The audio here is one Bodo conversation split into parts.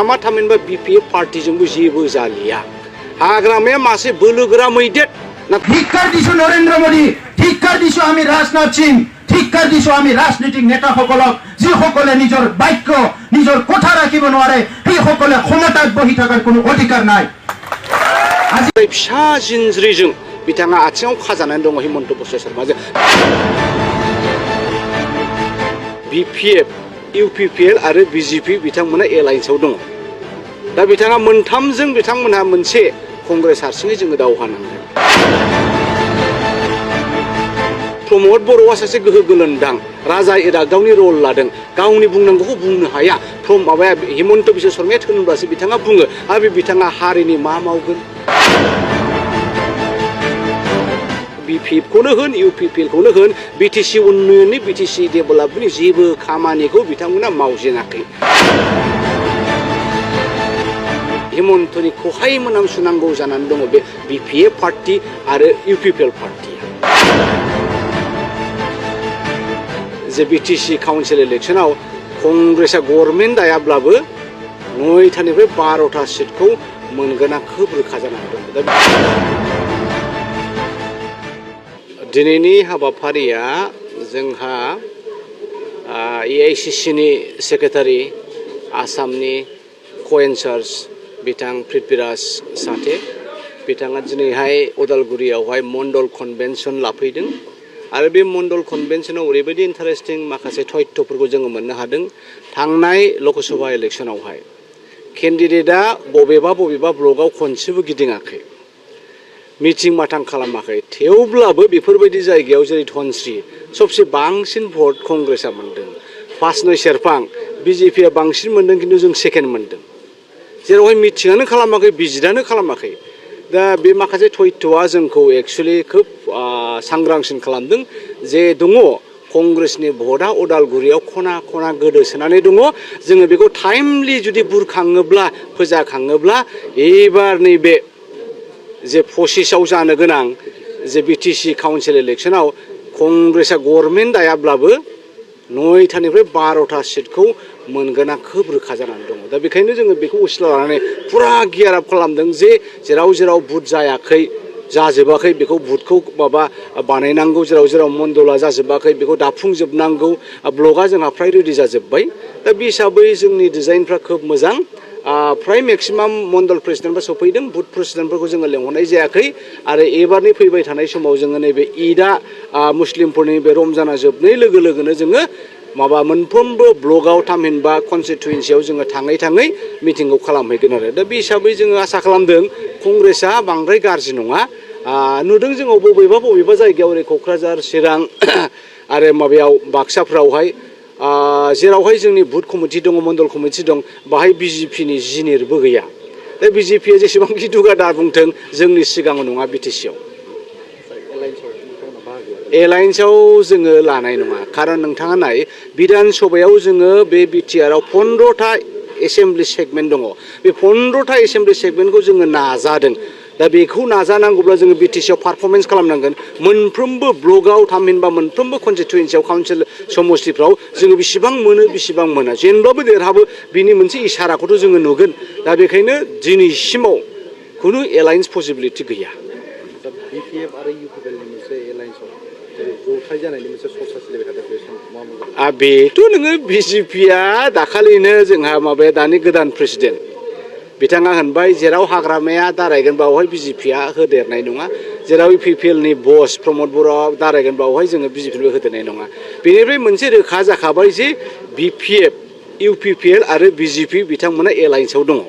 हाग्रामा थामहिनबा BPF पार्टीजोंबो जेबो जालिया हाग्रामाया मासे बोलोगोरा मैदेर ধিক্কার দিছো নরেন্দ্র মোদী ধিক্কার দিছো আমি ৰাজনাথ সিং ধিক্কার দিছো আমি ৰাজনীতিক নেতাসকলক যিসকলে নিজৰ বাক্য নিজৰ কথা ৰাখিব নোৱাৰে সেইসকলে ক্ষমতাত বহি থকাৰ কোনো অধিকাৰ নাই আজি फिसा जिनज्रिजों बिथाङा आथिङाव खाजानानै दङ हिमन्त बिश्व शर्माजों BPF UPPL आरो BJP बिथांमोना एलायन्सआव दङ दा बिथाङा मोनथामजों बिथांमोनहा मोनसे कंग्रेस हारसिङै जोङो दावहा नांगोन प्रमद बर'आ सासे गोहो गोलोन्दां राजा इरागदावनि रल लादों गावनि बुंनांगौखौ बुंनो हाया माबाया हिमन्त बिश्व शर्माया थोनब्लासो बिथाङा बुङो आरो बिथाङा हारिनि मा मावगोन BPF खौनो होन UPPL खौनो होन BTC उन्नयननि BTC डेभेलपमेन्टनि जेबो खामानिखौ बिथांमोना मावजेनाखै हिमन्तनि खहाय मोनामसुनांगौ जानानै दङ बे BPF पार्टी आरो UPPL पार्टीया जे BTC काउन्सिल इलेक्शनाव कंग्रेसा गभर्नमेन्ट दायाब्लाबो 9थानिफ्राय 12था सिटखौ मोनगोना खोब रोखा जानानै दं दिनैनि हाबाफारिया जोंहा AICCनि सेक्रेटारि आसामनि को-इनचार्ज बिथां पृथ्वीराज साथे बिथाङा दिनैहाय उदालगुरियावहाय मण्डल कन्भेन्सन लाफैदों आरो बे मण्डल कन्भेन्सनाव ओरैबायदि इन्टारेस्टिं माखासे तथ्यफोरखौ जोङो मोननो हादों थांनाय लकसभा इलेक्शनावहाय केन्डिडेटआ बबेबा ब्लकआव खनसेबो गिदिङाखै मिटिं माटां खालामाखै थेवब्लाबो बेफोरबायदि जायगायाव जेरै धनस्री सबसे बांसिन भट कंग्रेसआ मोनदों फासनय सेरफां BJPआ बांसिन मोनदों खिन्थु जों सेकेन्ड मोनदों जेरावहाय मिटिङानो खालामाखै भिजिटआनो खालामाखै दा बे माखासे तथ्यआ जोंखौ एक्चुअली खोब सांग्रांसिन खालामदों जे दङ कंग्रेसनि भटआ उदालगुरियाव खना खना गोदोसोनानै दङ जोङो बेखौ टाइमलि जुदि बुरखाङोब्ला फोजाखाङोब्ला एबार नैबे जे 25आव जानो गोनां जे BTC काउन्सिल इलेक्शनाव कंग्रेसा गभर्नमेन्ट दायाब्लाबो 9थानिफ्राय 12था सिटखौ मोनगोना खोब रोखा जानानै दङ दा बेखायनो जोङो बेखौ उसिला लानानै पुरा गियार आप खालामदों जे जेराव बुथ जायाखै जाजोबाखै बेखौ बुथखौ माबा बानायनांगौ जेराव मण्डला जाजोबाखै बेखौ दाफुंजोबनांगौ ब्लकआ जोंहा फ्राय रेडि जाजोब्बाय दा बे हिसाबै जोंनि डिजाइनफ्रा खोब मोजां फ्राय मेक्सिमाम मण्डल प्रेसिडेन्टफोरा सफैदों बुथ प्रेसिडेन्टफोरखौ जोङो लेंहरनाय जायाखै आरो एबारनि फैबाय थानाय समाव जोङो नैबे ईदआ मुस्लिमफोरनि बे रमजाना जोबनाय लोगो लोगोनो जोङो माबा मोनफ्रोमबो ब्लकआव थामहिनबा कनस्टिटुयेन्सियाव जोङो थाङै मिटिंखौ खालामहैगोन आरो दा बे हिसाबै जोङो आसा खालामदों कंग्रेसआ बांद्राय गाज्रि नङा नुदों जोङो बबेबा जायगायाव ओरै क'क्राझार चिरां आरो माबायाव बाक्साफ्रावहाय जेरावहाय जोंनि बुथ कमिटि दङ मण्डल कमिटि दं बाहाय BJPनि जिनिरबो गैया दा BJPआ जेसेबांखि दुगा दा बुंथों जोंनि सिगाङाव नङा BTCआव एलायन्सआव जोङो लानाय नङा खारन नोंथाङा नाय बिधान सभायाव जोङो बे BTRआव 15था एसेम्बलि सेगमेन्ट दङ बे 15था एसेम्बलि सेगमेन्टखौ जोङो नाजादों दा बेखौ नाजानांगौब्ला जोङो BTCआव पारफरमेन्स खालामनांगोन मोनफ्रोमबो ब्लकआव थामहिनबा मोनफ्रोमबो कनस्टिटुयेन्सियाव काउन्सिल समष्टिफ्राव जोङो बेसेबां मोना जेनब्लाबो देरहाबो बिनि मोनसे इसाराखौथ' जोङो नुगोन दा बेखायनो दिनैसिमाव खुनु एलायन्स पसिबिलिटि गैया BPF आरो UPPL नि मोनसे एलायन्सआव जथाय जानायनि मोनसे सरसा सोलिबाय थादों बे समाव बेथ' नोङो BJPआ दाखालिनो जोंहा माबाया दानि गोदान प्रेसिडेन्ट बिथाङा होनबाय जेराव हाग्रामाया दारायगोन बावहाय BJPआ होदेरनाय नङा जेराव UPPLनि बस प्रमद बर'आ दारायगोन बावहाय जोङो BJPनिबो होदेरनाय नङा बेनिफ्राय मोनसे रोखा जाखाबाय जे BPF UPPL आरो BJP बिथांमोना एलायन्सआव दङ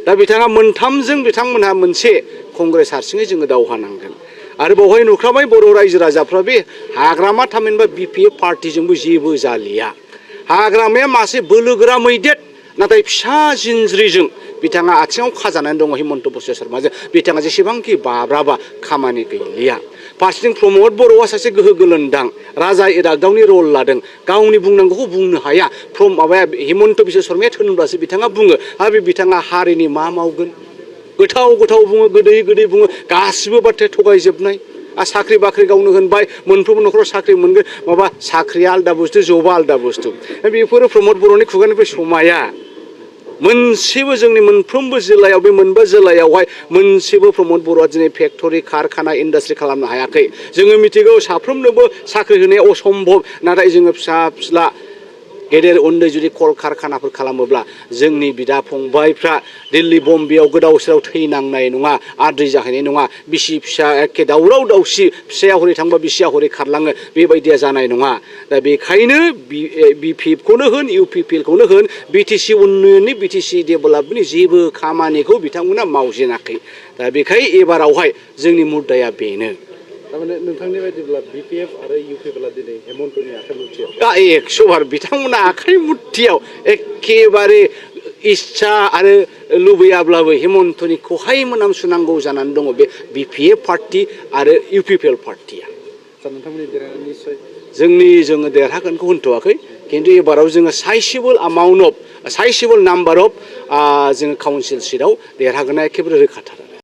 दा बिथाङा मोनथामजों बिथांमोनहा मोनसे कंग्रेस हारसिङै जोङो दावहा नांगोन आरो बावहाय नुखाबाय बर' रायजो राजाफ्रा बे हाग्रामा थामहिनबा BPF पार्टीजोंबो जेबो जालिया हाग्रामाया मासे बोलोगोरा मैदेर नाथाय फिसा जिनज्रिजों बिथाङा आथिङाव खाजानानै दङ हिमन्त बिश्व शर्माजों बिथाङा जेसेबांखि बाब्राबा खामानि गैलिया फारसेथिं प्रमद बर'आ सासे गोहो गोलोन्दां राजा इरागदावनि रल लादों गावनि बुंनांगौखौ बुंनो हाया माबाया हिमन्त बिश्व शर्माया थोनब्लासो बिथाङा बुङो आरो बिथाङा हारिनि मा मावगोन गोथाव बुङो गोदै बुङो गासिबो बाथ्राया थगायजोबनाय साख्रि बाख्रि गावनो होनबाय मोनफ्रोमबो न'खराव साख्रि मोनगोन माबा साख्रिया आलदा बुस्थु जबा आलदा बुस्थु बेफोरो प्रमद बर'नि खुगानिफ्राय समाया मोनसेबो जोंनि मोनफ्रोमबो जिल्लायाव बे मोनबा जिल्लायावहाय मोनसेबो प्रमद बर'आ दिनै फेक्टरि कारखाना इन्डास्ट्रि खालामनो हायाखै जोङो मिथिगौ साफ्रोमनोबो साख्रि होनाया असम्भब नाथाय जोङो फिसा फिला गेदेर उन्दै जुदि कल कारखानाफोर खालामोब्ला जोंनि बिदा फंबायफ्रा दिल्ली बम्बेयाव गोदाव सोराव थैनांनाय नङा आद्रि जाहैनाय नङा बिसि फिसा एखे दावराव दावसि फिसाया हरै थांबा बिसिया हरै खारलाङो बेबायदिया जानाय नङा दा बेखायनो बिपिएफखौनो होन इउपिपिएलखौनो होन बिटिसि उन्नयननि बिटिसि डेभेलपमेन्टनि जेबो खामानिखौ बिथांमोना मावजेनाखै दा बेखायनो एबारावहाय जोंनि मुद्दाया बेनो थारमाने नोंथांनि बायदिब्ला बिपिएफ आरो इउपिपिएलआ दिनै हेमन्तनि आखाइ मुथियाव 100 बार बिथांमोना आखाइ मुथियाव एखेबारे इच्छा आरो लुबैयाब्लाबो हेमन्तनि खहाय मोनामसुनांगौ जानानै दङ बे बिपिएफ पार्टी आरो इउपिपिएल पार्टीया नोंथांमोननि देरहानायनि निस्सय जोङो देरहागोनखौ होनथ'वाखै खिन्थु एबाराव जोङो साइसेबोल नाम्बार अफ जोङो काउन्सिल सिटआव देरहागोना एखेबारे रोखाथार